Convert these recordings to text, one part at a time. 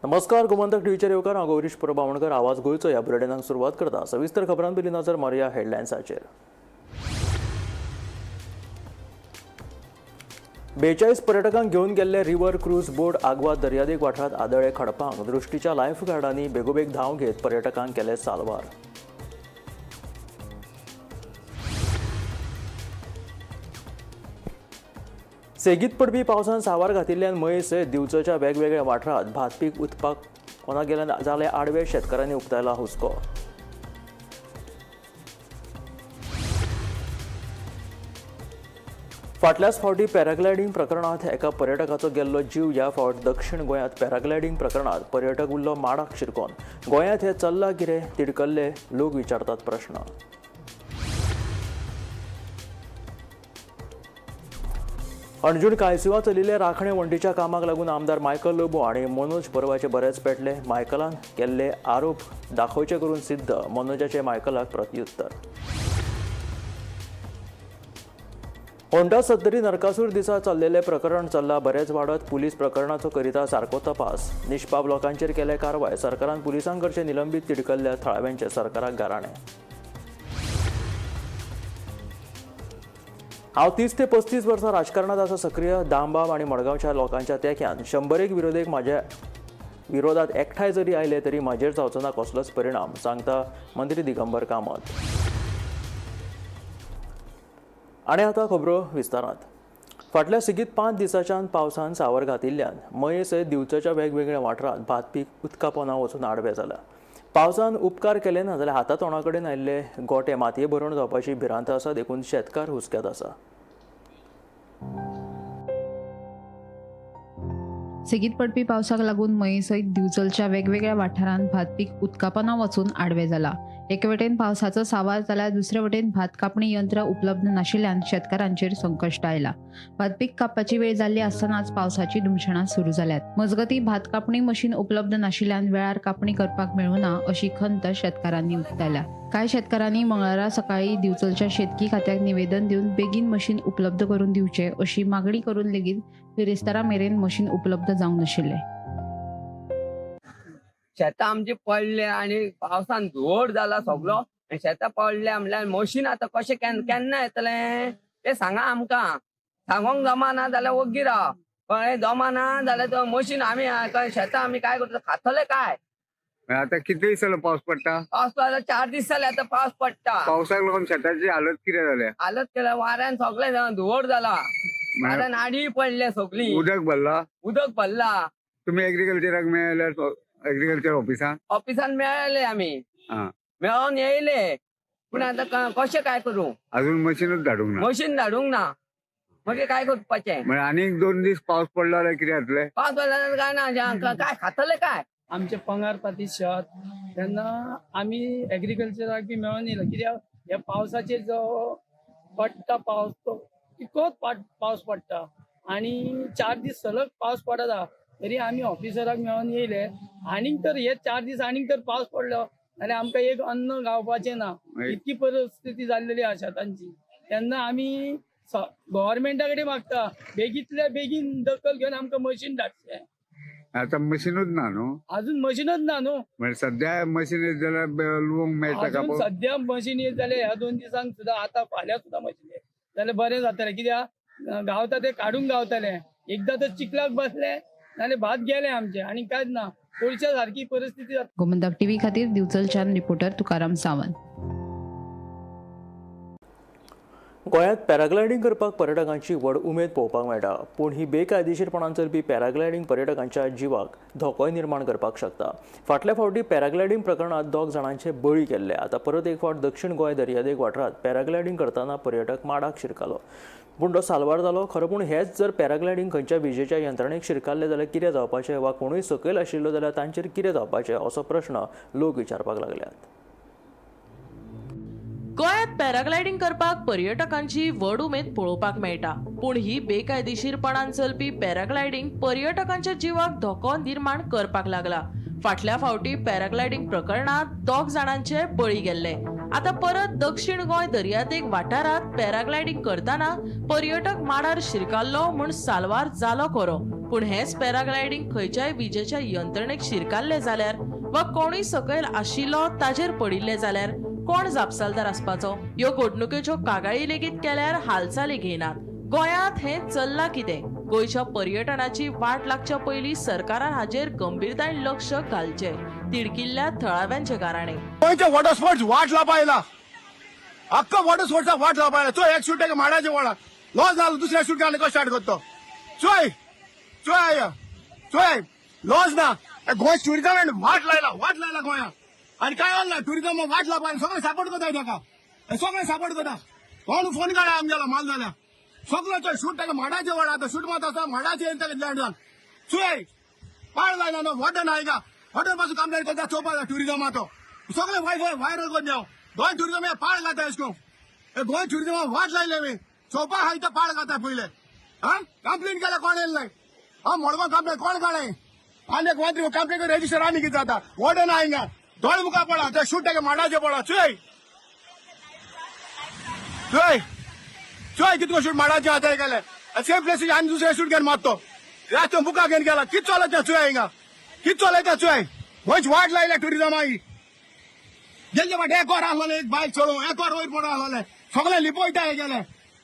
नमस्कार, गोमंतक टीव्हीचेर येवकार. हांव गौरीश परब आमोणकर. आवाज गोंयचो ह्या बुलेटिनाक सुरवात करता. सविस्तर खबरां पयलीं नजर मारुया हेडलायन्साचेर. 42 पर्यटकांक घेवन गेल्ले रिव्हर क्रूज बोट आगवाद दर्यादेग वाठारांत आदळे खडपांक. दृश्टीच्या लायफ गार्डांनी बेगोबेग धांव घेत पर्यटकांक केले साल्वार. सेगीत पडपी पावसान सावार घातिल्ल्यान मये सयत दिवचलच्या वेगवेगळ्या वाठारांत भात पीक उदपाक कोना गेल्यान जाले आडवे. शेतकारांनी उक्तायला हुस्को. फाटल्याच फावटी पॅराग्लायडींग प्रकरणांत एका पर्यटकाचो गेल्लो जीव. ह्या फावट दक्षिण गोंयांत पॅराग्लायडींग प्रकरणांत पर्यटक उरलो माडाक शिरकोन. गोंयांत हें चल्लां कितें, तिडकल्ले लोक विचारतात प्रश्न. अणजूण कायसुवा चलिल्ल्या राखणे वण्टीच्या कामाक लागून आमदार मायकल लोबो आनी मनोज परबाचे बरेच पेटले. मायकलान केल्ले आरोप दाखोवचे करून सिद्ध. मनोजाचे मायकलाक प्रत्युत्तर. होंडा सत्तरी नरकासूर दिसा चल्लेले प्रकरण चल्ला बरेच वाडत. पुलीस प्रकरणाचो करिता सारको तपास. निष्पाप लोकांचेर केले कारवाय. सरकारान पुलिसांक करचे निलंबीत. तिडकल्ल्या थळाव्यांचे सरकाराक गाराणें. हांव 30 ते 35 वर्सां राजकारणांत आसा सक्रीय. दामबाब आनी मडगांवच्या लोकांच्या तेंक्यान 100 विरोधक म्हाज्या विरोधात एकठांय जरी आयले तरी म्हाजेर जावचो ना कसलोच परिणाम, सांगता मंत्री दिगंबर कामत. आनी आतां खबरो विस्तारांत. फाटल्या सेगीत 5 दिसांच्यान पावसान सावर घातिल्ल्यान मये सयत दिवचलच्या वेगवेगळ्या वाठारांत भात पीक उदका पोंदा वचून आडवें जालां. पावसान उपकार केले ना जाल्यार हाता तोंडा कडेन आयिल्ले गोटे मातये भरवण जावपाची भिरांत आसा, देखून शेतकार हुस्क्यात आसा. सेगीत पडपी पावसाक लागून मये सयत दिवचलच्या वेगवेगळ्या वाठारांत भात पीक उदकापोंदा वचून आडवें जाला. एके वटेन पावसाचो सावार जाल्यार दुसरे वटेन भात कापणी यंत्र उपलब्ध नाशिल्ल्यान शेतकारांचेर संकश्ट आयला. भात पीक कापपाची वेळ जाल्ली आसतनाच पावसाची धुमशणां सुरू जाल्यात. मजगती भात कापणी मशीन उपलब्ध नाशिल्ल्यान वेळार कापणी करपाक मेळूना अशी खंत शेतकारांनी उक्तायल्या. कांय शेतकारांनी मंगळारा सकाळी दिवचलच्या शेतकी खात्याक निवेदन दिवन बेगीन मशीन उपलब्ध करून दिवचें अशी मागणी करून लेगीत बिरेस्तारा मेरेन मशीन उपलब्ध जावंक नाशिल्लें. शेतां आमची पडले आनी पावसान धुवड जाला सगलो आनी शेतां पडल्या म्हणल्यार मशीन आतां कशें केन्ना येतलें तें सांगा आमकां. सांगोंक जमाना जाल्यार वग्गी राव, कळ्ळें? जमाना जाल्यार तो मशीन आमी शेतां आमी काय करता, खातले काय? आता किती दीस जालो पावस पडटा? पावस पडला 4 दीस जाले आतां पावस पडटा. पावसाक लागून शेताची हालत कितें जाल्या? हालत केल्या वाऱ्यान सगळें धुवड जाला, वाऱ्यान आडी पडले सगळी. उदक भरला? उदक भरला. तुम्ही एग्रीकल्चराक मेळ्ळ्यार एग्रीकल्चर ऑफिसान? ऑफिसान मेळ्ळे आमी, मेळोन येयले, पूण आतां कशें काय करूं? अजून मशीनच धाडूंक ना? मशीन धाडूंक ना, मागीर काय करपाचें? म्हणजे आनीक 2 दीस पावस पडलो जाल्यार कितें जातलें? पावस पडला जाल्यार काय ना, काय खातले काय? आमचे पंगारपाती शेत तेन्ना आमी एग्रीकल्चराक बी मेळोन येयला, कित्याक ह्या पावसाचेर जो पडटा पावस तो तितकोच पावस पडटा आनी 4 दीस सलग पावस पडता तरी आमी ऑफिसराक मेळोन येयले. आनीक तर हे 4 दीस आनीक तर पावस पडलो जाल्यार आमकां एक अन्न गावपाचें ना, इतकी परिस्थिती जाल्लेली आसा शेतांची. तेन्ना आमी गव्हर्मेंटा कडेन मागता बेगींतल्या बेगीन दखल घेवन आमकां मशीन धाडचें. आता मशीनूच ना न्हू? अजून मशीनच ना न्हू. म्हणजे सध्या मशीन येत जाल्यार लुवंक मेळटा का? सध्या मशीन येत जाल्यार ह्या 2 दिसांक सुद्दां, आतां फाल्यां सुद्दां मशीन येत जाल्यार बरें जातलें, कित्याक गावता ते काडूंक गावतले. एकदां तर चिखलाक बसले जाल्यार भात गेले आमचे आनी कांयच ना, कोळशा सारकी परिस्थिती जाता. गोमंतक टीव्ही खातीर दिवचलच्यान रिपोर्टर तुकाराम सावंत. गोंयांत पॅराग्लायडींग करपाक पर्यटकांची व्हड उमेद पळोवपाक मेळटा, पूण ही बेकायदेशीरपणान चलपी पॅराग्लायडींग पर्यटकांच्या जिवाक धोकोय निर्माण करपाक शकता. फाटल्या फावटी पॅराग्लायडींग प्रकरणांत 2 जाणांचे बळी केल्ले. आतां परत एक फावट दक्षिण गोंय दर्यादेग वाठारांत पॅराग्लायडींग करतना पर्यटक माडाक शिरकालो, पूण तो साल्वार जालो खरो. पूण हेच जर पॅराग्लायडींग खंयच्या विजेच्या यंत्रणेक शिरकाल्ले जाल्यार कितें जावपाचें वा कोणूय सकयल आशिल्लो जाल्यार तांचेर कितें जावपाचें असो प्रश्न लोक विचारपाक लागल्यात. गोंयांत पॅराग्लायडींग करपाक पर्यटकांची व्हड उमेद पळोवपाक मेळटा, पूण ही बेकायदेशीरपणान चलपी पॅराग्लायडींग पर्यटकांच्या जिवाक धोको निर्माण करपाक लागला. फाटल्या फावटी पॅराग्लायडींग प्रकरणांत 2 जाणांचे बळी गेल्ले. आता परत दक्षिण गोंय दर्यादेग वाठारांत पॅराग्लायडींग करतना पर्यटक माडार शिरकाल्लो म्हूण साल्वार जालो खरो, पूण हेच पॅराग्लायडींग खंयच्याय विजेच्या यंत्रणेक शिरकाल्ले जाल्यार वा कोणूय सकयल आशिल्लो ताजेर पडिल्ले जाल्यार कोण जापसालदार आसपाचो? ह्यो घडणुकेच्यो कागाळी लेगीत केल्यार हालचाली घेयनात. गोंयांत हें चल्लां कितें? गोंयच्या पर्यटनाची वाट लागच्या पयलीं सरकारान हाजेर गंभीरतायेन लक्ष घालचें. तिडकिल्ल्या थळाव्यांचे गाराणें. गोंयचे वॉटर स्पोर्ट्स वाट लावपा येयला, अख्खो वॉटर स्पोर्ट्साक वाट लावपा येयला. चोय, एक शूट माडाचे वळा लॉस जालो, दुसऱ्या शूट घालून कसो स्टार्ट करतो. चोय चोय चोय, लॉस ना. गोंय टुरिजम वाट लायला, वाट लायला गोंया. आनी काय ना, टुरिजम वाट लावपा सगळे सपोर्ट करता ताका, सगळे सपोर्ट करता. कोण फोन काडा आमगेलो माल जाल्या सगळो. चोय शूट ताका माडाचे वळा, आतां शूट मात आसा माडाचे लँड जाल. चोय, पाळ लायला न्हू, वॉटर ना हिंगा. वॉटर पासून कंप्लेन करता. चोवपा टुरिजमा तो सगळे वायफाय व्हायरल करून जाव. गोंय टुरिजम हे पाळ घाता एश करून. हे गोंय टुरिजमा वाट लायले मी चोवपा आहा इथं पाळ घाता पयले. हा, कंप्लेन केल्या, कोण येयले नाही. हा, मडगांव कंप्लेन कोण काडे? आनी एक मंत्री कंप्लेन रजिस्टर आनी कितें जाता? वॉटर ना हिंगा. दोळे मुखार पडा ते शूट ताका माडाचे पडा. चोय चोय चोय, कितको शूट माडाचे आतां गेले. सेम प्लेस आनी दुसरे शूट घेवन मारतो रात बुका घेवन गेला. कित चलता चोय हिंगा, कित चलयता चोय. गोंयची वाट लायल्या टुरिजमा ही. गेल्ले फाटी एक वर आसलेले, एक बायक चलोवं एक वर वयर पडो आसलेले. सगळे लिपयता हे गेले,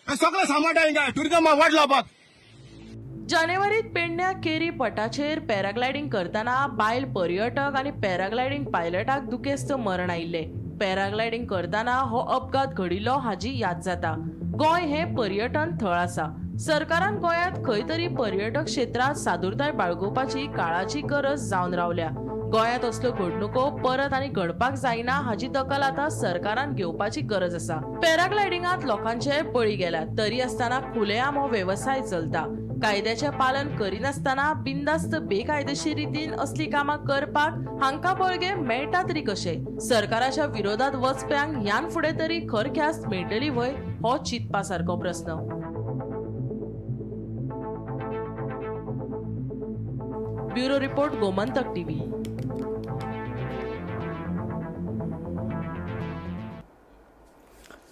सगळे सांबाळटा हिंगा टुरिजमा वाट लावपाक. जानेवारीत पेडण्या केरी पटाचेर पॅराग्लायडींग करतना बायल पर्यटक आनी पॅराग्लायडींग पायलटाक दुखेस्त मरण आयिल्लें. पॅराग्लायडींग करतना हो अपघात घडिल्लो हाजी याद जाता. गोंय हें पर्यटन थळ आसा. सरकारान गोंयांत खंय तरी पर्यटक क्षेत्रांत सादुरताय बाळगुपाची काळाची गरज जावन रावल्या. गोंयांत असल्यो घडणुको परत आनी घडपाक जायना हाजी दखल आतां सरकारान घेवपाची गरज आसा. पॅराग्लायडिंगांत लोकांचे बळी गेल्यात, तरी आसतना खुलेआम हो वेवसाय चलता. कायद्याचें पालन करिनासतना बिंदास्त बेकायदेशीर रितीन असली कामां करपाक हांकां बळगें मेळटा तरी कशें? सरकाराच्या विरोधात वचप्यांक ह्यान फुडें तरी खर ख्यास्त मेळटली व्हय, हो चिंतपा सारको प्रस्न. Bureau report, Gomantak TV.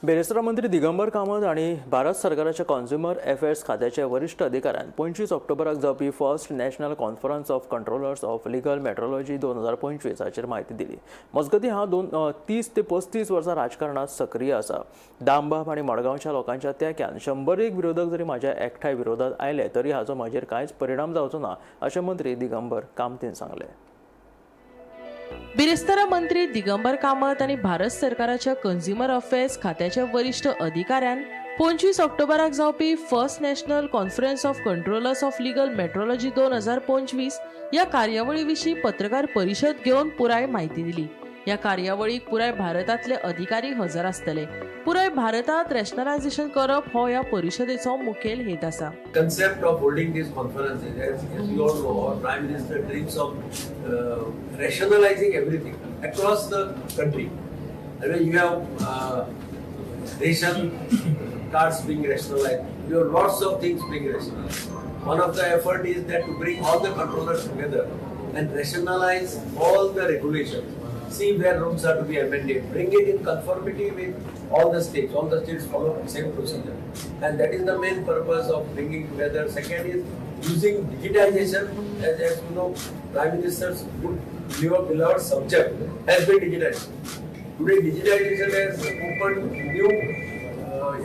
बेरेस्तारा मंत्री दिगंबर कामत आनी भारत सरकाराच्या कॉन्ज्युमर अफेअर्स खात्याच्या वरिश्ठ अधिकाऱ्यान 25 ऑक्टोबराक जावपी First National Conference of Controllers of Legal Metrology 2025 हाचेर म्हायती दिली. मजगतीं, हांव 30 ते 35 वर्सां राजकारणात सक्रीय आसा. दामबाब आनी मडगांवच्या लोकांच्या तेंक्यान 101 विरोधक जरी म्हाज्या एकठांय विरोधात आयले तरी हाचो म्हाजेर कांयच परिणाम जावचो ना, अशें मंत्री दिगंबर कामतीन सांगलें. बिरेस्तारा मंत्री दिगंबर कामत आनी भारत सरकाराच्या कंझ्युमर अफेअर्स खात्याच्या वरिश्ठ अधिकाऱ्यान 25 ऑक्टोबराक जावपी First National Conference of Controllers of Legal Metrology 2025 ह्या कार्यावळी विशीं पत्रकार परिशद घेवन पुराय म्हायती दिली. ह्या कार्यावळीक पुराय भारतांतले अधिकारी हजर आसतले. पुराय भारतांत रॅशनलायझेशन करप हो ह्या परिशदेचो मुखेल हेत आसा. Concept of holding these conferences, as you all know, our Prime Minister dreams of rationalizing everything across the country. I mean, you have ration cards being rationalized, you have lots of things being rationalized. One of the effort is that to bring all the controllers together and rationalize all the regulations. See where rules are to be amended, bring it in conformity with all the states. All the states follow the same procedure. And that is the main purpose of bringing together. Second is using digitization. As you know, Prime Minister's good beloved subject has been digitized. Today, digitization has opened new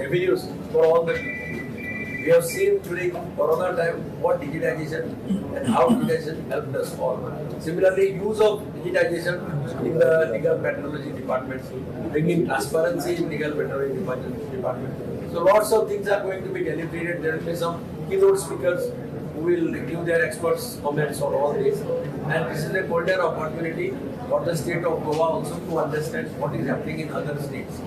avenues for all the people. We have seen during Corona time what digitization and how digitization helped us all. Similarly, use of digitization in the legal metrology department, bringing transparency in legal metrology department. So lots of things are going to be deliberated. There will be some keynote speakers who will give their experts comments on all this. And this is a golden opportunity for the state of Goa also to understand what is happening in other states.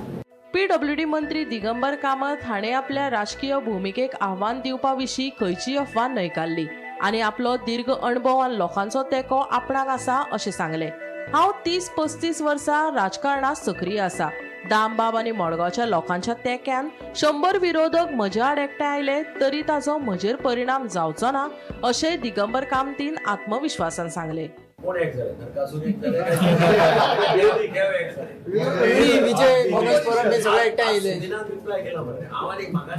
PWD मंत्री दिगंबर कामत हाणें आपल्या राजकीय भुमिकेक आव्हान दिवपा विशीं खंयचीय अफवा न्हयकारली आनी आपलो दीर्घ अणभव आनी लोकांचो तेंको आपणाक आसा अशें सांगलें. हांव 30-35 वर्सां राजकारणात सक्रीय आसा. दामबाब आनी मडगांवच्या लोकांच्या तेंक्यान 100 विरोधक म्हज्या आड एकठांय आयले तरी ताचो म्हजेर परिणाम जावचो ना, अशें दिगंबर कामतीन आत्मविश्वासान सांगलें. कोण एक जाले? नरकासूर एक जाले, देव एक जाले. विजय, मनोज परब हे सगळे एकठांय येयले. सुदिनान रिप्लाय केला मरे. हांव आनी म्हाका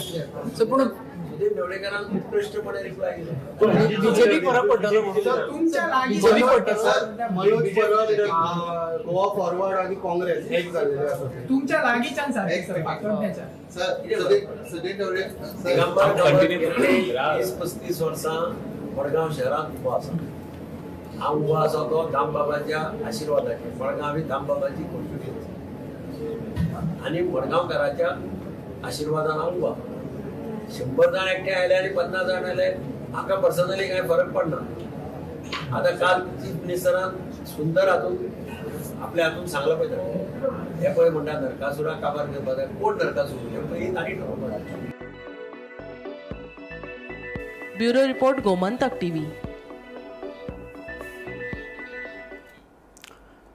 सो पूण सुदीन ढवळीकरान उत्कृश्टपणे रिप्लाय केला. बीजेपी फरक पडटलो म्हणून, बीजेपी पडटलो. मनोज परब, गोवा फॉरवर्ड आणि काँग्रेस एक झालेले आसा. तुमच्या लागींच्यान. Sir, Sudhir Dhawale sir. दिगंबर कामत गेल्ले 30-35 वर्सां मडगांव शहरांत उबो आसा. हांव उबो आसा तो दामबाबाच्या आशिर्वादाचेर. मडगांव ही दामबाबाची कॉन्स्टिट्युएन्सी आनी मडगांवकाराच्या आशिर्वादान हांव उबो आसा. 100 जाण एकठांय आयले आनी 50 जाण आयले, म्हाका पर्सनली कांय फरक पडना. आतां काल चीफ मिनिस्टरान सुंदर हातून आपल्या हातून सांगलां पळय ताणें. हे पळय म्हणटा नरकासुराक काबार करपाक जाय. कोण नरकासूर हे पयलीं तांणी ठरोवपाक जाय. Bureau report, Gomantak TV.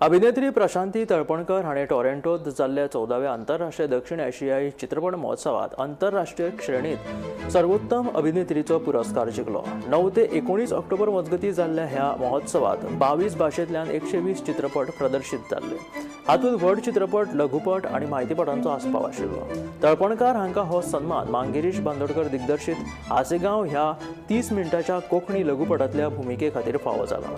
अभिनेत्री प्रशांती तळपणकर हाणें टोरेंटोत जाल्ल्या 14व्या आंतरराष्ट्रीय दक्षिण आशियाई चित्रपट महोत्सवात आंतरराष्ट्रीय श्रेणीत सर्वोत्तम अभिनेत्रीचो पुरस्कार जिखलो. 9 ते 19 ऑक्टोबर मजगतीं जाल्ल्या ह्या महोत्सवात 22 भाशेंतल्यान 120 चित्रपट प्रदर्शीत जाल्ले. हातूंत व्हड चित्रपट, लघुपट आनी म्हायतीपटांचो आस्पाव आशिल्लो. तळपणकार हांकां हो सन्मान मांगिरीश बांदोडकर दिग्दर्शीत आसेगांव ह्या 30 मिनटाच्या कोंकणी लघुपटांतल्या भुमिके खातीर फावो जाला.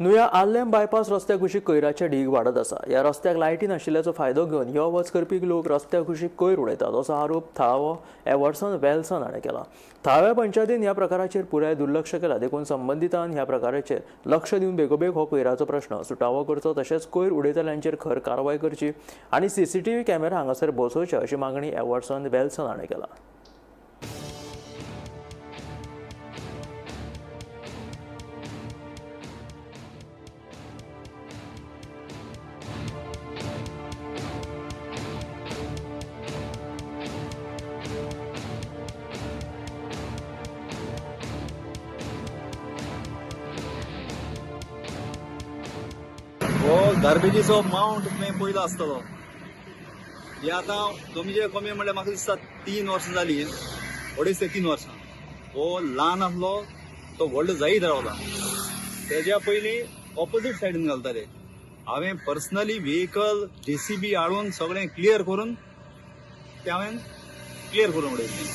नुया आर्लेम बायपास रस्त्या कुशीक कोयराचे ढीग वाडत आसा. ह्या रस्त्याक लायटी नाशिल्ल्याचो फायदो घेवन यो वच करपी लोक रस्त्या कुशीक कोयर उडयतात असो आरोप थळावो एवर्सन वेल्सन हाणें केला. थळाव्या पंचायतीन ह्या प्रकाराचेर पुराय दुर्लक्ष केला, देखून संबंदितान ह्या प्रकाराचेर लक्ष दिवन बेगोबेग हो कोयराचो प्रश्न सुटावो करचो, तशेंच कोयर उडयतल्यांचेर खर कारवाय करची आनी सीसीटीव्ही कॅमेरा हांगासर बसोवचे अशी मागणी एवर्सन वेल्सन हाणें केला. हो गार्बेजीचो मावंट तुवें पयलो आसतलो. हे आतां कमीचे कमी म्हणल्यार म्हाका दिसता 3 वर्सां जाली, 2.5 ते 3 वर्सां. हो ल्हान आसलो तो व्हडलो जायत रावला. तेज्या पयलीं ऑपोजीट सायडीन घालताले. हांवें पर्सनली व्हेकल जेसीबी हाडून सगळें क्लियर करून ते हांवें क्लियर करून उडयल्लें.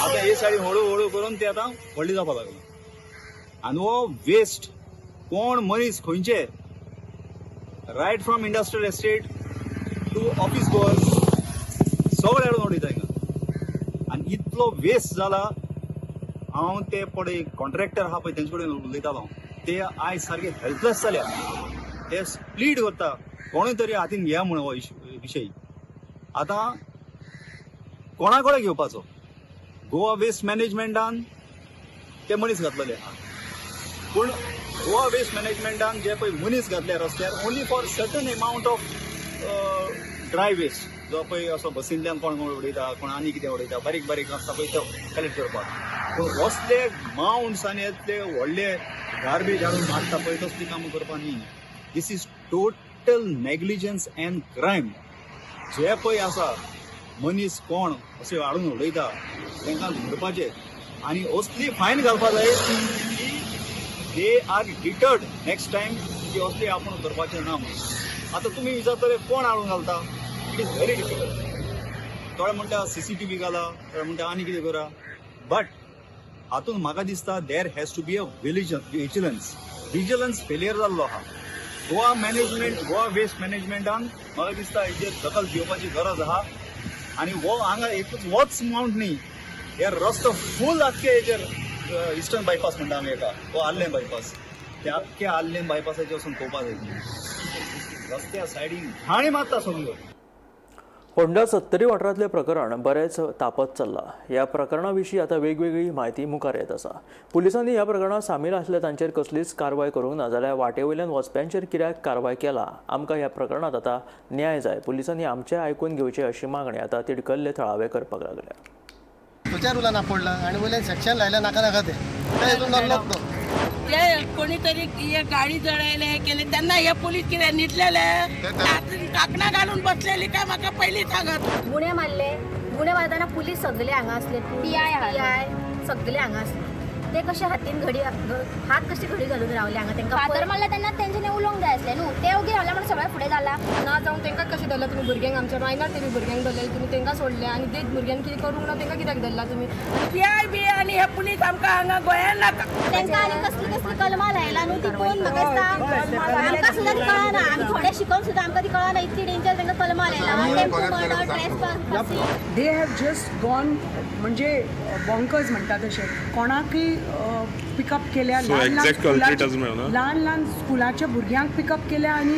आतां हे सायडीन हळू हळू करून ते आतां व्हडलें जावपाक लागलां. आनी हो वेस्ट कोण मनीस खंयचे right from industrial estate to office goers सगळे हाडून उडयता हिंगा. आनी इतलो वेस्ट जाला. हांव ते पळय कॉन्ट्रॅक्टर आहा पळय तेंचे कडेन उलयतालो, ते आयज सारके हेल्पलेस जाल्या. ते स्प्लीट करता कोणूय तरी हातीन घेया म्हूण हो विशय. आतां कोणा कडेन घेवपाचो? गोवा वेस्ट मॅनेजमेंटान ते मनीस घातलेले आहा, पूण गोवा वेस्ट मॅनेजमेंटान जे पळय मनीस घातले रस्त्यार only for certain amount of dry waste, जो पळय असो बसींतल्यान कोण कोण उडयता, कोण आनी कितें उडयता, बारीक बारीक आसता पळय तो कलेक्ट करपाक. पूण असले मावंट्स आनी येतले व्हडले गार्बेज हाडून मारता पळय तसली कामां करपाक न्ही. This is total negligence and crime. जे पळय आसा मनीस कोण अशें हाडून उडयता तांकां धरपाचें आनी असली फायन घालपा जाय की they are deterred next time की असले आपूण करपाचें ना म्हणून. आतां तुमी विचारतले कोण हाडून घालता? It is very difficult. थोडे म्हणटा सीसीटीव्ही घाला, थोडे म्हणटा आनी कितें करा, बट हातूंत म्हाका दिसता there has to be a vigilance. Vigilance failure जाल्लो आहा. गोवा मॅनेजमेंट, गोवा वेस्ट मॅनेजमेंटान म्हाका दिसता हेजेर दखल घेवपाची गरज आहा. आनी हो हांगा एकूच होच मावंट न्ही, हे रस्तो फूल आख्खे हेजेर इस्टर्न बायपास म्हणटा आमी हेका, हो आर्लें बायपास, ते आख्खे आर्लें बायपासाचेर वचून पळोवपा जाय. रस्त्या सायडीन घाणी मारता सगळ्यो. होंडा सत्तरी वाठारांतलें प्रकरण बरेंच तापत चल्लां. ह्या प्रकरणा विशीं आतां वेगवेगळी म्हायती मुखार येत आसा. पुलिसांनी ह्या प्रकरणांत सामील आसले तांचेर कसलीच कारवाय करूंक ना जाल्यार वाटे वयल्यान वचप्यांचेर कित्याक कारवाय केला? आमकां ह्या प्रकरणांत आतां न्याय जाय. पुलिसांनी आमचें आयकून घेवचें अशी मागणी आतां तिडकल्ले थळावे करपाक लागल्या. तुच्या रुलान आपडला आनी वयल्यान सेक्शन लायल्या नाका नाका ते हितून नल्लोच तो. ते कोणीतरी गाडी जळायले हे केले त्यांना हे पोलीस किती न्हिदलेले काकणा घालून बसलेली काय म्हाका पयली सांगत. गुणे मारले, गुणे मारतना पुलीस सगळे हांगा आसले, पी I सगळे हांगा आसले. ते कशे हातीन घडी हात कशी घडी घालून रावले हांगा तांकां फातर मारला तेन्ना तेंच्यांनी उलोवंक जाय आसलें न्हू, ते ओगी रावले म्हणून सगळें फुडें जाला. ना जावन तांकां कशें धरला तुमी भुरग्यांक? आमच्या मायनर तेमी भुरग्यांक धरलेले तुमी तांकां सोडले आनी ते भुरग्यांक कितें करूंक ना तांकां कित्याक धरला तुमी? पी I बी आनी हे पुलीस आमकां हांगा गोंयान नाका. तांकां आनी कसली कसली कलमां लायला न्हू ती पळोवन म्हाका दिसता आमकां सुद्दां ती कळना. आमी थोडे शिकोवन सुद्दां आमकां ती कळना, इतकी डेंजर तांकां कलमां लायला. Tempo murder, trespassing. They have just gone म्हणजे बॉंकर्स म्हणटा तशें कोणाकय पिकअप केल्या, ल्हान ल्हान ल्हान स्कुलाच्या भुरग्यांक पिकअप केल्या आनी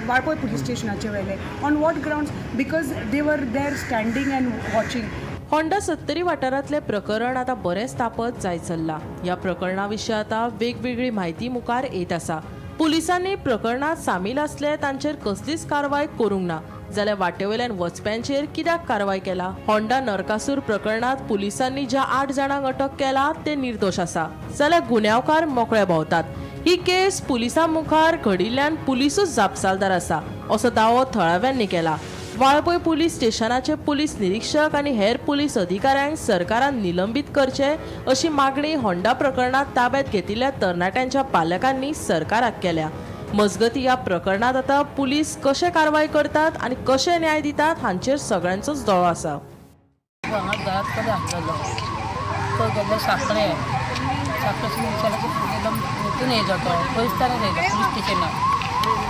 वाळपय पुलीस स्टेशनाचे व्हेले. On what grounds? Because they were there standing and watching. Honda Sattari वाठारांतलें प्रकरण आतां बरेंच तापत जायत चल्लां. ह्या प्रकरणा विशीं आतां वेगवेगळी म्हायती मुखार येत आसा. पुलिसांनी प्रकरणांत सामील आसले तांचेर कसलीच कारवाय करूंक ना जाल्यार वाटेवयल्यान वचप्यांचेर कित्याक कारवाय केला? होंडा नरकासूर प्रकरणांत पुलिसांनी ज्या 8 जाणांक अटक केला ते निर्दोश आसा जाल्यार गुन्यांवकार मोकळे भोंवतात. ही केस पुलिसां मुखार घडिल्ल्यान पुलिसूच जापसालदार आसा असो दावो थळाव्यांनी केला. वाळपय पुलीस स्टेशनाचे पुलीस निरीक्षक आनी हेर पुलीस अधिकाऱ्यांक सरकारान निलंबीत करचे अशी मागणी होंडा प्रकरणांत ताब्यात घेतिल्ल्या तरणाट्यांच्या पालकांनी सरकाराक केल्या. मजगती ह्या प्रकरणांत आतां पुलीस कशे कारवाय करतात आनी कशे न्याय दितात हांचेर सगळ्यांचोच दोळो आसा. हांगा घरात कडेन आसलेलो तो गेल्लो साखळे साखळे हितून येयलो तो पोलिसांनी येयलो पुलीस स्टेशनार.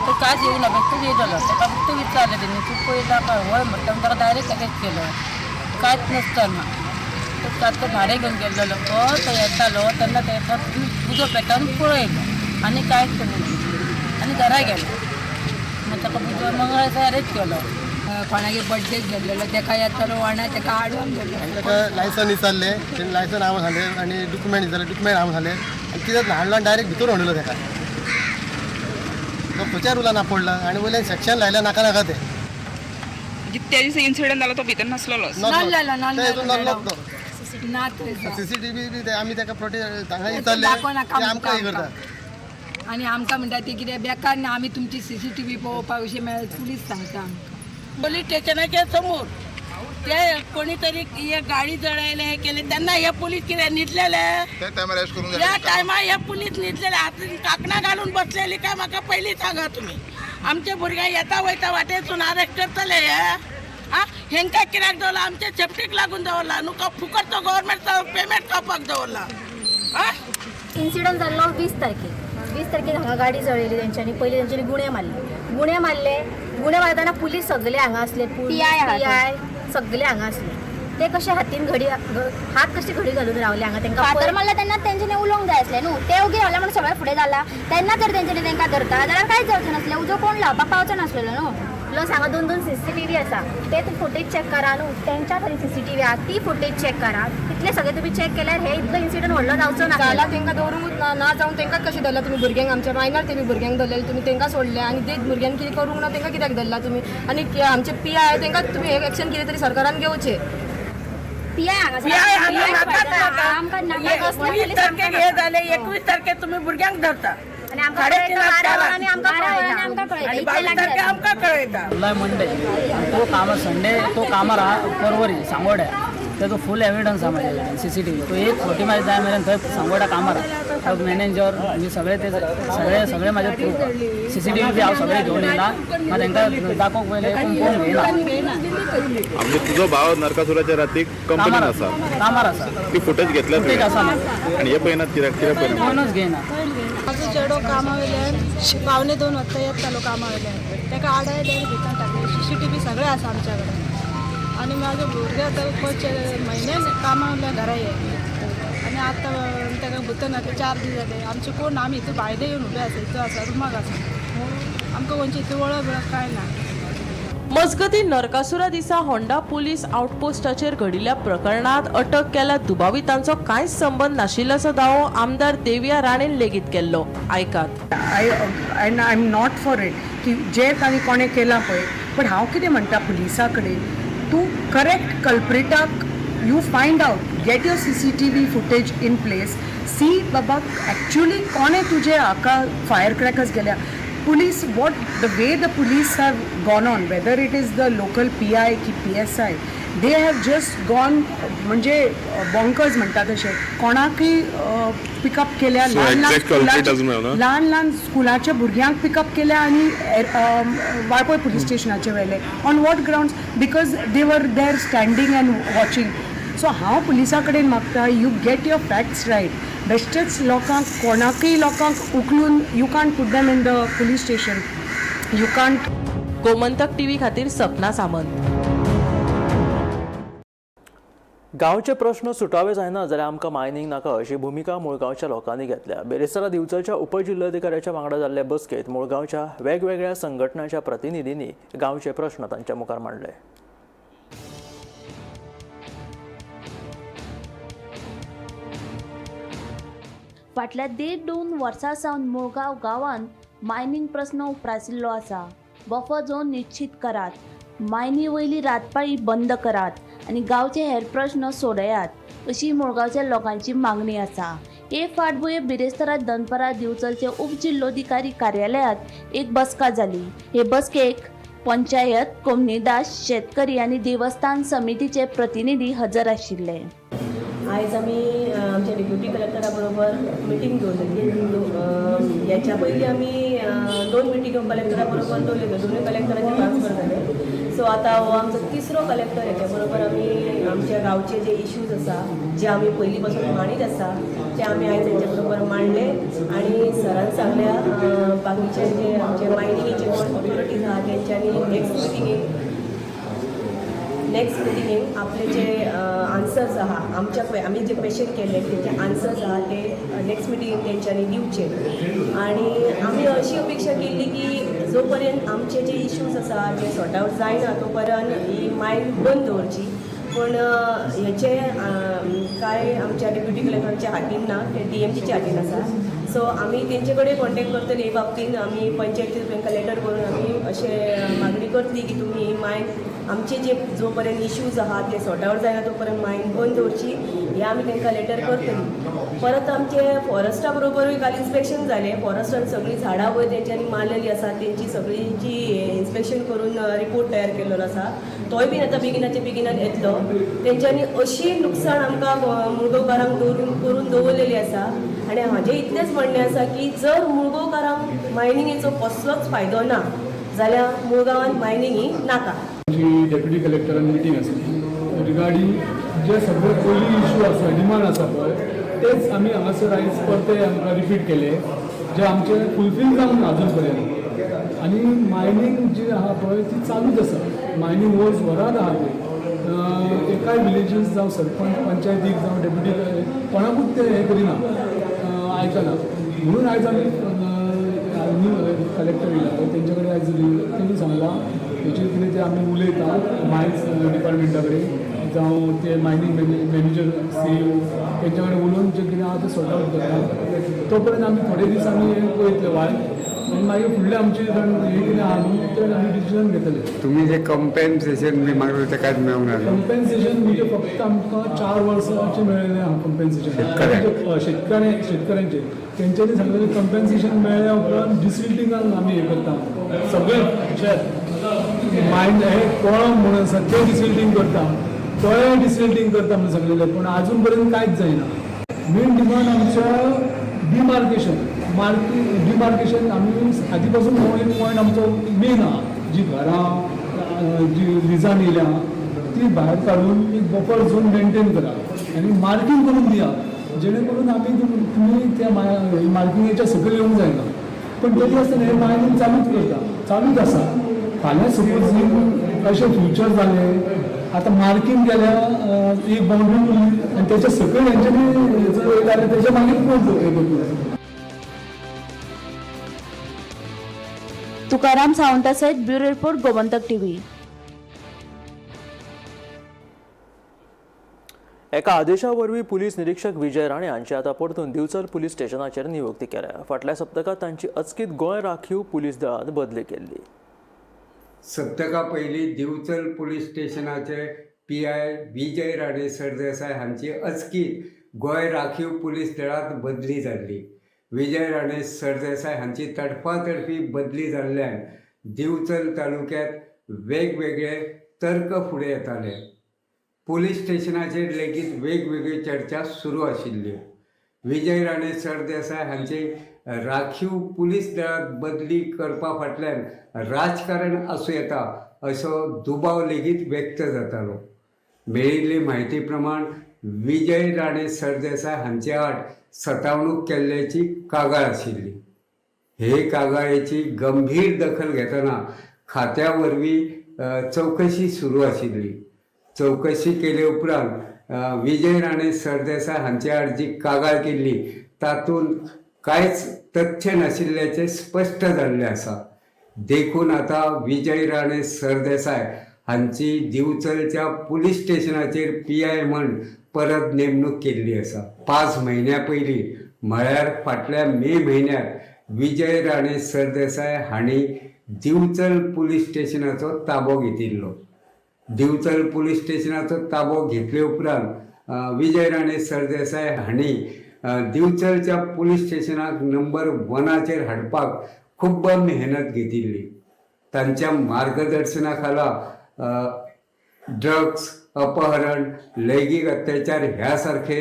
तो कांयच येवना बेश्टोच येयलो ताका फक्त विचारलें तेणी तूं पयला काय हय म्हणटा ताका डायरेक्ट अरेस्ट केलो कांयच नासतना. तो भाडें घेवन गेल्लो तो येतालो तेन्ना तेका उजो पेटोवन पळयलो आनी कांयच करूंक ना आनी घरा गेलो. मागीर ताका उजो मंगळार अरेस्ट केलो. कोणागे बड्डेक गेल्लेलो तेका येतालो वाणा तेका आडोवन गेलो. ताका लायसन विचारलें, तेणें लायसन आम सांगलें आनी डॉक्युमेंट विचारलें, डॉक्युमेंट आम सांगलें आनी कितें ल्हान ल्हान डायरेक्ट भितर व्हडलो ताका. तो खंयच्या रुलान आपडला आनी वयल्यान सेक्शन लायल्या नाका नाका ते. त्या दिसा इन्सिडंट जाला तो भितर नासलेलोच. नल्लोच तो. सीसीटीव्ही बी आमी ताका प्रोटेस्ट हांगा विचारलें आमकां हें करता आनी आमकां म्हणटा ती कितें बेकार ना, आमी तुमची सीसीटीव्ही पळोवपाक अशें मेळत पुलीस सांगता आमकां. पोलीस स्टेशनाच्या समोर ते कोणीतरी गाडी जळायले हे केले त्यांना हे पोलीस किती न्हिदलेले या टायमार हे पोलीस न्हिदलेले हातीन काकणां घालून बसलेली काय म्हाका पयली सांगा तुमी. आमचे भुरगे येता वयता वाटेसून अरेस्ट करतले हे आ हेंकां कित्याक दवरला? आमचे सेफ्टीक लागून दवरला न्हू, फुकटचो गव्हर्मेंटचो पेमेंट खावपाक दवरला. आ इन्सिडंट जाल्लो 20 तारखेक. 20 तारखेक हांगा गाडी जळयली तेंच्यांनी. पयलीं तेंच्यांनी गुणे मारले, गुणे मारले, गुणे मारतना पुलीस सगळे हांगा आसले, पी I सगळे हांगा आसले. ते कशे हातीन घडी हात कशी घडी घालून रावले हांगा तांकां. फातर मारला तेन्ना तेंच्यांनी उलोवंक जाय आसलें न्हू, ते ओगी रावले म्हणून सगळें फुडें जाला. तेन्ना जर तेंच्यांनी तांकां धरता जाल्यार कांयच जावचें नासलें, उजो कोण लावपाक पावचो नासलेलो न्हू. प्लस हांगा 2 2 सीसीटीव्ही आसा, ते फुटेज चॅक करा न्हू. तेंच्या थंय सीसीटीव्ही आसा ती फुटेज चॅक करा. तितले सगळे तुमी चॅक केल्यार हे इतलो इन्सिडंट व्हडलो जावचो ना. जाला तांकां दवरूंकूच ना, ना जावन तांकां कशें धरला तुमी भुरग्यांक? आमच्या मायनर तेमी भुरग्यांक धरलेले तुमी तांकां सोडले आनी ते भुरग्यांक कितें करूंक ना तांकां कित्याक धरला तुमी? आनी आमचे पी I तांकां तुमी एक्शन कितें तरी सरकारान घेवचें. पी I हांगा 20 तारखेक हे जाले, 21 तारखेक तुमी भुरग्यांक धरता आनी आमकां कळयता, आमकां कळयता. मंडे तो कामार, संडे तो कामार आहा परवरी सांगोड्या, तेजो फूल एविडन्स आहा म्हाजे कडेन सीसीटीव्ही. तो एक फोटी म्हाजे जाय मेरेन थंय सांगोड्या कामार आहा. मॅनेजर मी सगळे ते सगळे सगळे म्हाजे प्रूफ आहा. सीसीटीव्ही बी हांव सगळे घेवन येयला, मात तांकां दाखोवंक पयलें कोण कोण घेयना. म्हणजे तुजो भाव नरकासुराच्या रातीक कंपनीन आसा, कामार आसा, ती फुटेज घेतल्या फुटेज आसा आनी हे पळयनात कित्याक? कित्याक पळयना? कोणूच घेयना. म्हाजो चेडो कामा वयल्यान 1:45 वाजता येतालो कामा वयल्यान, ताका आडायले आनी भितर टाकले. सीसीटीव्ही सगळें आसा आमच्या कडेन. आनी म्हाजो भुरगो आतां म्हयन्यान कामा वयल्यान घरा ये आनी आतां ताका भितर घातले 4 दीस जाले. आमचे कोण आमी हितून भायले येवन उबे आसा, हितून आसा रुमाक आसा, आमकां खंयची हितून वळख बिळख कांय ना. मजगतीं नरकासुरा दिसा होंडा पुलीस आउटपोस्टाचेर घडिल्ल्या प्रकरणांत अटक केल्ल्या दुबावितांचो कांयच संबंद नाशिल्ल्याचो दावो आमदार देविया राणेन लेगीत केल्लो. आयकात. I and I am not for it की जे तांणी कोणें केलां पळय, बट हांव कितें म्हणटा पुलिसा कडेन, तूं correct कल्प्रिटाक you find out, get your CCTV footage in place, see बाबा एक्चुअली कोणें तुजे हाका फायर क्रॅकर्स गेल्या. Police, what the way the police have gone on, whether it is the local PI की PSI, they have just gone म्हणजे बॉंकर्स म्हणटा तशें, कोणाकय पिकअप केल्या, ल्हान ल्हान ल्हान ल्हान स्कुलाच्या भुरग्यांक पिकअप केल्या आनी वाळपय पुलीस स्टेशनाचे व्हेले. On what grounds? Because they were there standing and watching. So हांव पुलिसा कडेन मागता, you get your facts right. बेश्टेच लोकांक, कोणाकय लोकांक उखलून you can't put them in the police station, you can't. Gomantak TV खातीर सपना सामंत. गांवचे प्रश्न सुटावे जायना जाल्यार आमकां मायनींग नाका अशी भुमिका मुळगांवच्या लोकांनी घेतल्या. बेरेस्तारा दिवचलच्या उपजिल्लोधिकाऱ्याच्या वांगडा जाल्ले बसकेंत मुळगांवच्या वेगवेगळ्या संघटनांच्या प्रतिनिधींनी गांवचे प्रश्न तांच्या मुखार मांडले. फाटल्या 1.5-2 वर्सां सावन मुळगांव गांवांत मायनींग प्रस्न उप्रासिल्लो आसा. बफर झोन निश्चीत करात, मायनी वयली रातपाळी बंद करात आनी गांवचे हेर प्रश्न सोडयात अशी मुळगांवच्या लोकांची मागणी आसा. हे फाटभुंयेर बिरेस्तारा दनपारां दिवचलचे उपजिल्लोधिकारी कार्यालयांत एक बसका जाली. हे बसकेक पंचायत, कोमनिदास, शेतकरी आनी देवस्थान समितीचे प्रतिनिधी हजर आशिल्ले. आयज आमी आमच्या डेप्युटी कलेक्टरा बरोबर मिटींग दवरलेली. ह्याच्या पयलीं आमी 2 मिटींग कलेक्टरा बरोबर दवरलेल्यो, दोनूय कलेक्टराचे ट्रान्सफर जाले. सो आतां हो आमचो तिसरो कलेक्टर, ह्याच्या बरोबर आमी आमच्या गांवचे जे इश्यूज आसा, जे आमी पयलीं पासून मांडीत आसा, ते आमी आयज तेंच्या बरोबर मांडले. आनी सरान सांगल्या बाकीचे जे आमचे मायनिंगेचे कोण ऑथॉरिटीज आहा तेंच्यांनी नेक्स्ट मिटिंगेक आपले जे आन्सर्स आहा, आमच्या आमी जे क्वेश्चन केले तेंचे आन्सर्स आहा ते नेक्स्ट मिटिंगेक तेंच्यांनी दिवचे. आनी आमी अशी अपेक्षा केल्ली की जो पर्यंत आमचे जे इश्यूज आसा जे सॉर्ट आवट जायना तो पर्यंत ही मायन बंद दवरची. पूण हेचे कांय आमच्या डेप्युटी कलेक्टराच्या हातीन ना, ते डीएमजीच्या हातीन आसा. सो आमी तेंचे कडेन कॉन्टेक्ट करतले हे बाबतीन. आमी पंचायती तांकां लेटर करून आमी अशें मागणी करतली की तुमी ही मायन आमचे जे जो पर्यंत इश्यूज आहा ते सॉर्ट आवट जायना तो पर्यंत मायन बंद दवरची, हे आमी तांकां लेटर करतली. परत आमचे फॉरेस्टा बरोबरूय काल इन्स्पेक्शन जालें. फॉरेस्टान सगळीं झाडां वयर तेंच्यांनी मारलेली आसा, तेंची सगळींची इन्स्पेक्शन करून रिपोर्ट तयार केल्लो आसा. तोय बीन आतां बेगिनाच्या बेगिनान येतलो. तेंच्यांनी अशी लुकसाण आमकां मुळगांवकारांक करून दवरलेली आसा. आनी म्हाजें इतलेंच म्हणणें आसा की जर मुळगांवकारांक मायनिंगेचो कसलोच फायदो ना जाल्यार मुळगांवान मायनिंग ही नाका. आमची डेप्युटी कलेक्टरान मिटींग आसली रिगार्डींग जे सगळे पयलीं इशू आसा, डिमांड आसा पळय, तेच आमी हांगासर आयज परते आमकां रिपीट केले, जे आमचे फुलफील जावंक ना अजून पर्यंत. आनी मायनींग जी आहा पळय ती चालूच आसा. मायनींग वर्स भरात आहा ते एकाय विलेजीस जावं सरपंच पंचायतीक जावं डेप्युटी कोणाकूच ते हें करिना, आयकना. म्हणून आयज आमी कलेक्टर येयला पळय तेंचे कडेन आयज तेणी सांगलां हेचेर कितें तें आमी उलयता मायन्स डिपार्टमेंटा कडेन जावं ते मायनींग मॅनेजर CEO तेंच्या कडेन उलोवन जें कितें आहा तें सॉर्ट आवट करता. तो पर्यंत आमी थोडे दीस आमी हें पळयतले वाट आनी मागीर फुडलें आमचें हें कितें आहा न्हू तें आमी डिसिजन घेतले. तुमी जे कंपेन्सेशन बी मागलें तें कांयच मेळूंक ना? कंपेन्सेशन म्हणजे फक्त आमकां 4 वर्सांचें मेळिल्लें आहा कंपेन्सेशन शेतकऱ्यांचें. तेंच्यांनी सांगलेलें कंपेन्सेशन मेळ्ळ्या उपरांत डिसिल्टिंगाक आमी हें करता, सगळें शेत मायन हे कोळम म्हणून आसा तें डिसिल्टींग करता, तोय डिसिल्टींग करता म्हणून सांगलेलें, पूण आजून पर्यंत कांयच जायना. मेन डिमांड आमच्या डिमार्केशन, डिमार्केशन आमी आदी पासून हो एक पॉयंट आमचो मेन आहा. जी घरां जी लिजान येयल्या ती भायर काडून एक बफर झोन मेनटेन करा आनी मार्कींग करून दिया, जेणे करून आमी तुमी त्या मार्किंगेच्या सकयल येवंक जायना. पण तरी आसतना हे मायनींग चालूच करता, चालूच आसा. फाल्यां सपोज अशें फ्युचर जालें, आतां मार्कींग केल्या एक बाउंड्री उरली आनी तेच्या सकयल हेंच्यांनी जर जाल्यार तेच्या मागीर कोण हें करतलो. तुकाराम सावंता सयत ब्युरो रिपोर्ट, गोमंतक टीव्ही. एका आदेशा वरवीं पुलीस निरीक्षक विजय राणे हांची आतां परतून दिवचल पुलीस स्टेशनाचेर नियुक्ती केल्या. फाटल्या सप्तकांत तांची अचकीत गोंय राखीव पुलीस दळांत बदली केल्ली. सप्तका पयलीं दिवचल पुलीस स्टेशनाचे PI Vijay Rane Sardesai हांची अचकीत गोंय राखीव पुलीस दळांत बदली जाल्ली. विजय राणे सरदेसाय हांची तडफातडफी बदली जाल्ल्यान दिवचल तालुक्यांत वेगवेगळे तर्क फुडें येताले. पुलीस स्टेशनाचेर लेगीत वेगवेगळ्यो चर्चा सुरू आशिल्ल्यो. विजय राणे सरदेसाय हांची राखीव पुलीस दळांत बदली करपा फाटल्यान राजकारण आसूं येता असो दुबाव लेगीत व्यक्त जातालो. मेळिल्ले म्हायती प्रमाण विजय राणे सरदेसाय हांचे आड सतावणूक केल्ल्याची कागाळ आशिल्ली. हे कागाळेची गंभीर दखल घेतना खात्या वरवीं चवकशी सुरू आशिल्ली. चवकशी केले उपरांत विजय राणे सरदेसाय हांचे आड जी कागाळ केल्ली तातूंत कांयच तथ्य नाशिल्ल्याचें स्पश्ट जाल्लें आसा. देखून आतां विजय राणे सरदेसाय हांची दिवचलच्या पुलीस स्टेशनाचेर PI म्हण परत नेमणूक केल्ली आसा. 5 म्हयन्या पयलीं म्हळ्यार फाटल्या मे म्हयन्यांत विजय राणे सरदेसाय हांणी दिवचल पुलीस स्टेशनाचो ताबो घेतिल्लो. दिवचल पुलीस स्टेशनाचो ताबो घेतले उपरांत विजय राणे सरदेसाय हांणी दिवचलच्या पुलीस स्टेशनाक नंबर 1 हाडपाक खूब मेहनत घेतिल्ली. तांच्या मार्गदर्शना खाला ड्रग्स, अपहरण, लैंगीक अत्याचार ह्या सारखे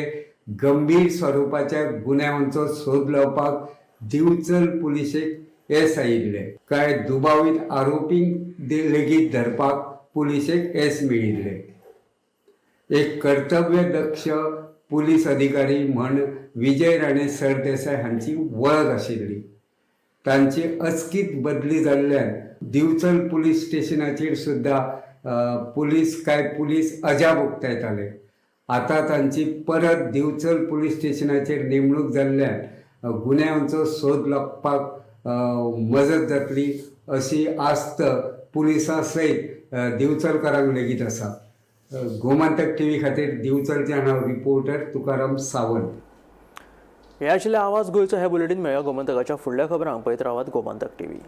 गंभीर स्वरुपाच्या गुन्यांवांचो सोद लावपाक दिवचल पुलिशेक येस आयिल्लें. कांय दुबावीत आरोपींक लेगीत धरपाक पुलिशेक येस मेळिल्लें. एक कर्तव्यदक्ष पुलीस अधिकारी म्हण विजय राणे सरदेसाय हांची वळख आशिल्ली. तांची अचकीत बदली जाल्ल्यान दिवचल पुलीस स्टेशनाचेर सुद्दां पुलीस काय पुलीस अजाप उक्तायताले. आतां तांची परत दिवचल पुलीस स्टेशनाचेर नेमणूक जाल्ल्यान गुन्यांवांचो सोद लागपाक मजत जातली अशी आस्त पुलिसां सयत दिवचलकारांक लेगीत आसा. गोमंतक टीव्ही खातीर दिवचलच्यान हांव रिपोर्टर तुकाराम सावंत. हे आशिल्ले आवाज गोंयचो हे बुलेटीन. मेळया गोमंतकाच्या फुडल्या खबरांक. पळयत रावात गोमंतक टीव्ही.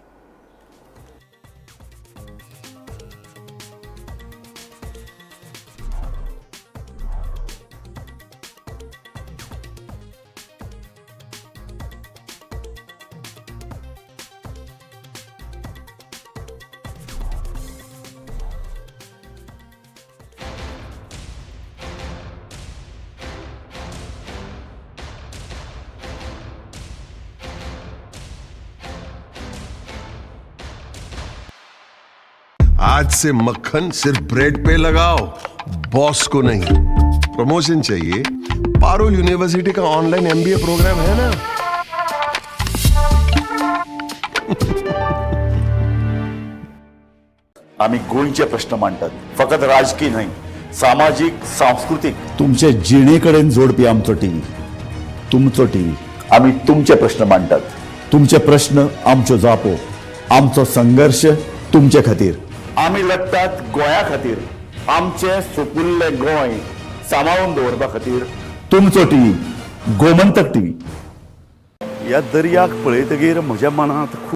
आज से मक्खन सिर्फ ब्रेड पे लगाओ, बॉस को नहीं. प्रमोशन चाहिए? पारुल यूनिवर्सिटी का ऑनलाइन MBA programme है ना. आमी गोंयचे प्रश्न मांडटात, फकत राजकीय न्हय, सामाजीक, सांस्कृतीक, तुमचे जिणे कडेन जोडपी आमचो टीव्ही, तुमचो टीव्ही. आमी तुमचे प्रश्न मांडटात, तुमचे प्रश्न आमच्यो जापो, आमचो संघर्श तुमचे खातीर. आमी लढटात गोंया खातीर, आमचें सुपुल्लें गोंय सांबाळून दवरपा खातीर. तुमचो टीव्ही, गोमंतक टीव्ही. ह्या दर्याक पळयतगीर म्हज्या मनांत